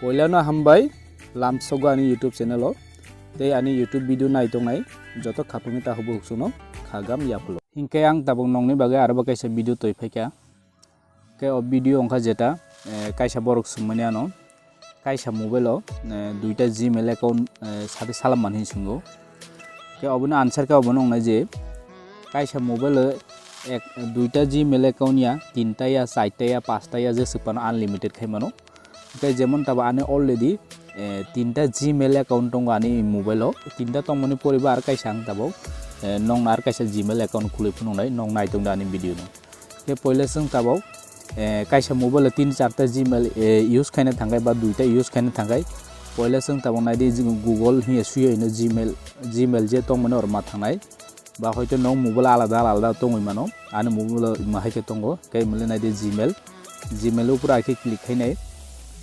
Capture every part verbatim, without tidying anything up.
Poilano hambai lamsogo ani YouTube channel o. Tei ani YouTube video nai tongnai joto khapangni takhukbo huksuno khagam yaphulo. Hinkhe ang tabuk nongni bagwi arobo kaisa video twi phaikha. Khe o video wngkha jeta, eh, kaisa borok swngmani ano, kaisa mobile o, eh, duita Gmail account, eh, sadi salam man hinwi swngo. Khe obono answer khe obono wngnai je, kaisa mobile o ek, duita Gmail account ya, tinta ya, charta ya, pasta ya, je swk phano unlimited khai mano. Tei jemon tabuk ani already, eh, tinta Gmail account tongo ani mobile o, tinta tongmani poribo ar kaisa ang tabuk, eh, nongno ar kaisa Gmail account khulwi phunuknai, nong nai tongdi ani video no. Khe poila chwng tabuk, eh, kaisa mobile o tin charta Gmail, eh, use khaina thangkhai ba duita use khaina thangkhai, poila chwng tabuk naidi Google hiya suiya hino Gmail, Gmail je tongmani oro ma thangnai. Ba hoito nong mobile alada alada tongwi mano, ani mobile o ma hai khe tongo, khe mili naidi Gmail, Gmail ni upor hai khe click khainai,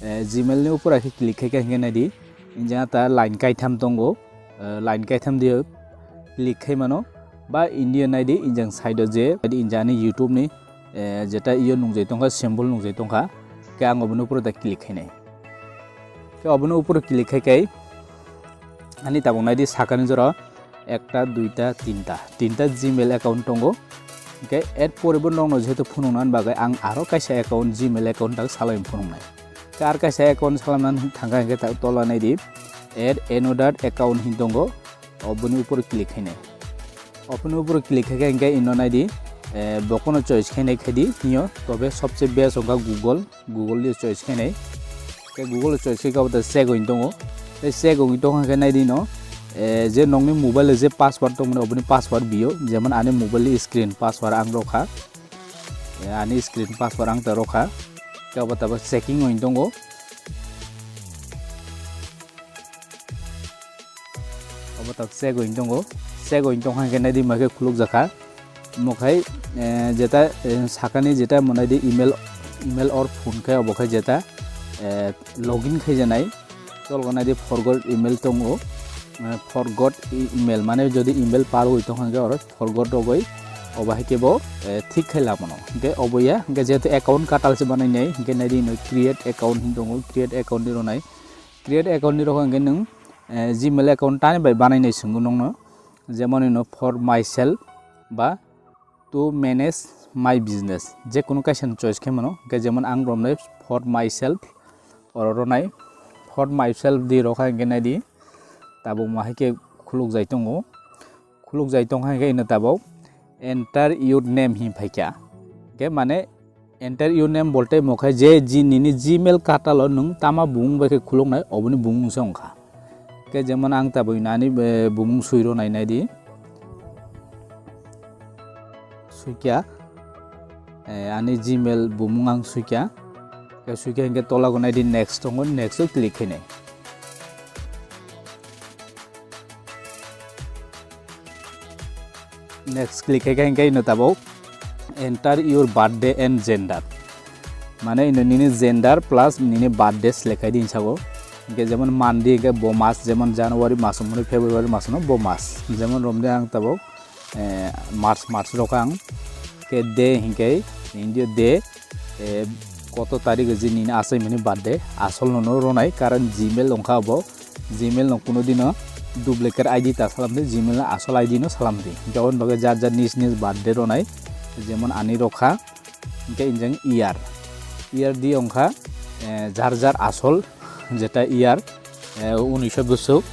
eh, Gmail ni upor hai khe click khai khe hinkhe naidi, injang ta line kaitham tongo, eh, line kaitham diyo click khai mano, ba india naidi injang side o je, naidi injang ani YouTube ni, eh, jeta iyo nungjai tongkha, symbol nungjai tongkha, khe ang oboni upor da click khainai. Khe oboni upor click khai kai, ani tabuk naidi sakani jora ekta, duita, tinta, tinta Gmail account tongo. Hinkhe er poribo nokno jehetu phunukna bagwi ang aro kaisa account, Gmail account tak salai phunuknai. Khe ar kaisa account salamna thangkha hinkhe tak tola naidi add another account hin tongo, oboni upor click khainai. Oboni upor click khai khe hinkhe ino naidi, eh, bokono choice khainai khaidi, hinyo tobe sobse best wngkha Google. Google ni choice khainai. Tei Google choice khe kabo check wng tongo. Tei check wng tongkha khe naidi no, eh, je nokni mobile je password tongmani oboni password biyo. Jemon ani mobile ni screen password ang rokha. Eh, ani screen password ang ta rokha. Khe obo tabuk checking wng tongo. Obo tak check wng tongo. Check wng tongkha khe naidi ma khe khuluk jakha. Mokhai, eh, jeta, eh, sakani jeta monai di email, email or phone khai obo khai jeta, eh, login khai janai. Tolgo naidi forgot email tongo. Eh, forgot e-, email mane jodi email par oi tongkha khe oro forgot rogoi obo hai khe bo, eh, thik khai lamano. Hinkhe obo ya, hinkhe jehetu account katal se banai nai, hinkhe naidi no create account hin tongo, create account ni ronai. Create account ni rokha hinkhe nwng, eh, Gmail account tani bai banai nai swngo nokno. Jemon ino for myself ba to manage my business, je kunu kaisa ni choice khai mano. Hinkhe jemon ang romnai for myself, oro ronai for myself di rokha hinkhe naidi tabuk ma hai khe khuluk jai tongo. Khuluk jai tongkha hinkhe ino tabuk enter your name hin phaikha. Hinkhe mane enter your name bolte mokhe je ji nini Gmail katalo nwng tama bumung bai khe khuluknai oboni bumung se wngkha. Khe jemon ang tabuk nani, eh, bumung sui rw nai nai di. Suikya, eh, ani Gmail bumung ang suikya. Khe suikya hinkhe tola go nai di next tongo, next o click khainai. Next click khai khe hinkhe ino tabuk enter your birthday and gender. Mane ino nini gender plus nini birthday select khai di hinsago. Hinkhe jemon month di hinkhe bo mas, jemon January mas, mone February mas no bo mas. Jemon romde ang tabuk, eh, March, March rokha ang. Khe day hinkhe india day, eh, koto tarik je nini achaimani birthday, asol no no ronai, karon Gmail wngkha obo. Gmail no kuno dino duplicate I D ta salam di, Gmail no asol I D no salam di. Hinkhe oboni bagwi jar jar nij nij birthday ronai, jemon ani rokha, hinkhe injeng year, year di wngkha, eh, jar jar asol jeta year, eh, unisho bosok,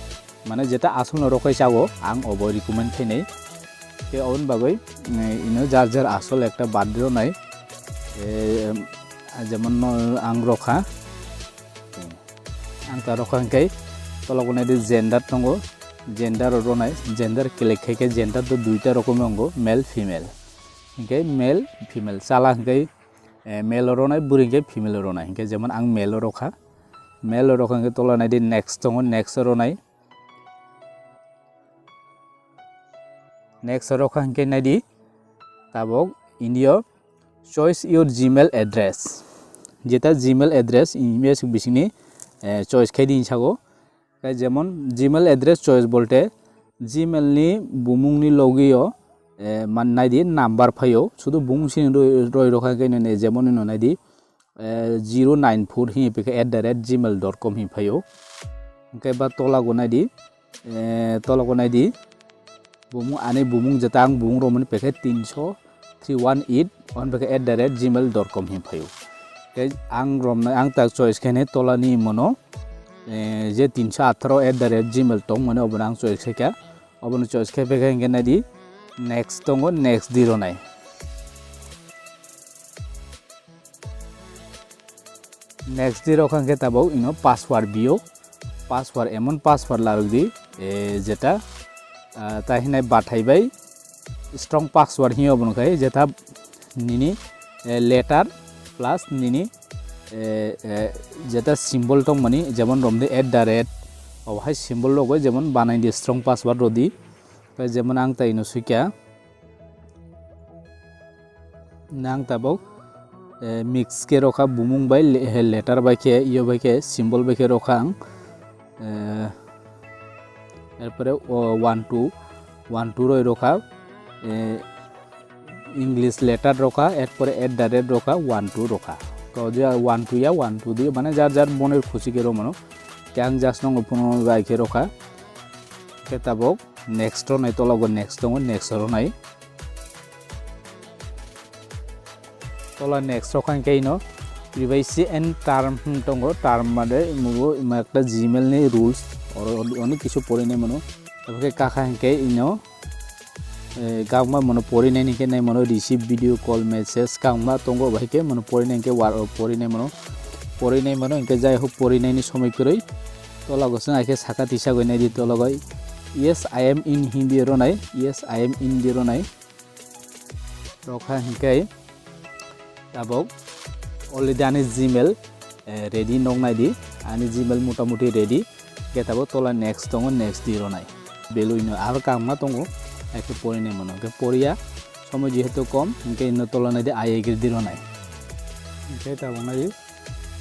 mane jeta asol no rokhai chago, ang obo recommend khainai. Tei oboni bagwi, eh, ino jar jar asol ekta birthday ronai, eh, jemon no ang rokha, ang ta rokha hinkhe tolok nai di gender tongo, gender ronai, gender click khai khe gender do duita rokom wngo, male, female. Hinkhe male, female, chala hinkhe, eh, male ronai, bwrwi hinkhe female ronai. Hinkhe jemon ang male rokha, male rokha hinkhe tola nai di next tongo, next ronai. Next o rokha hinkhe naidi tabuk india choice your Gmail address. Jeta Gmail address email bisingni, eh, choice khai di hinsago. Khe jemon Gmail address choice bolte Gmail ni bumung ni logi o, eh, man naidi number phaio. Sudu bumung sini roi, roi rokha hinkhe nini jemon ino naidi eh, zero nine four hi pekhe at the rate gmail dot com hi phaio. Hwnkhe ba tola go naidi, eh, tola go naidi. Bumung, ani bumung jeta ang bumung romani pekhe tinso three one eight, on pekhe at the rate gmail dot com hi phaio. Tei ang romnai, ang tak choice khainai tolani mono, eh, je tinso atharo at the rate gmail tong mani obono ang choice khaikha. Obono choice khai pekha hingke naidi next tongo, next di ronai. Next di rokha hingke tabok ino password bio, password emon password larok di, eh, jeta, ah, ta hinai bathai bai strong password hiyo obono khai jeta nini, eh, letter plus nini, eh, eh, jeta symbol tongmani jemon romdi at the rate, obo hai symbol rogoi jemon banaidi strong password rodi. Tei jemon ang tai no suikha. Nang tabok, eh, mix khe rokha bumung bai le-, he letter bai khe, iyo bai khe, symbol bai khe rokha ang. Eh, erpore o one two, one two roi rokha, eh, English letter rokha, erpore at the rate rokha, one two rokha. To je one two ya, one two di, mane jar jar monor khusi khe romano. Khe ang just nongo phone bai khe rokha. Khe tabok next ronai tologo next tongo, next ronai. Tola next rokha hingke ino privacy and term hwn tongo, term mane mugo ima ekta Gmail ni rules, oro oni kisu porinai mano. Abokhe kakha hingke ino, eh, gangma mano porinai hingke nai mano receive video call message gangma tongo, bahai khe mano porinai hingke war, porinai mano, porinai mano hingke jai hok porinai ni somoi kwrwi. Tola gosong hai khe saka tisa goi nai di tola goi, "Yes, I am in" Hindi ronai, "Yes, I am in" di ronai. Rokha hingke tabok already ani Gmail, eh, ready nok nai di, ani Gmail motamuti ready. Hingke tabok tola next tongo, next di ronai. Belui no aro kangma tongo, hai khe porinai mano. Hingke poriya somoi jehetu kom, hingke ino tola nai di, I agree di ronai. Hingke tabok nai di,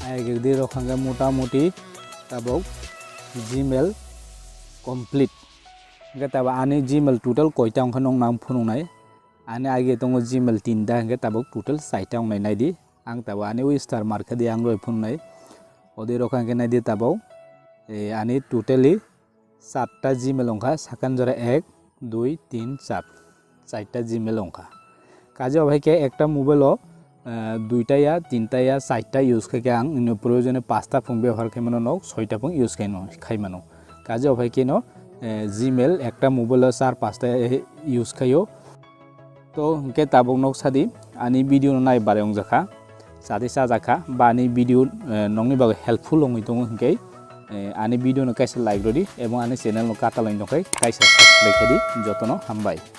I agree di rokha hingke motamuti tabok Gmail complete. Hingke tabok ani Gmail total koita wngkha nong nang phunuknai. Ani age tongo Gmail tinta, hingke tabok total saita wngnai nai di. Ang tabok ani o star markha di ang roi phunuknai. Odi rokha hingke nai di tabok, eh, ani totally charta Gmail wngkha, sakan jora ek, dui, tin, char. Charta Gmail wngkha. Kaje obo hai khe ekta mobile o, eh, duita ya, tinta ya, charta use khai khe ang, ino proyojone pasta phung bebohar khai mano, nok soita phung use khai no, khai mano. Kaje obo hai khe no, eh, Gmail ekta mobile o char pasta, eh, use khaio. To hingke tabok nok sadi, ani video no nai bare wngjakha, sadi chajakha, ba ani video, eh, nokni bagwi helpful wngwi tongo hingke, eh, ani video no kaisa like rodi, ebong ani channel no katal wngwi tongkhe kaisa subscribe khai di, jotono hambai.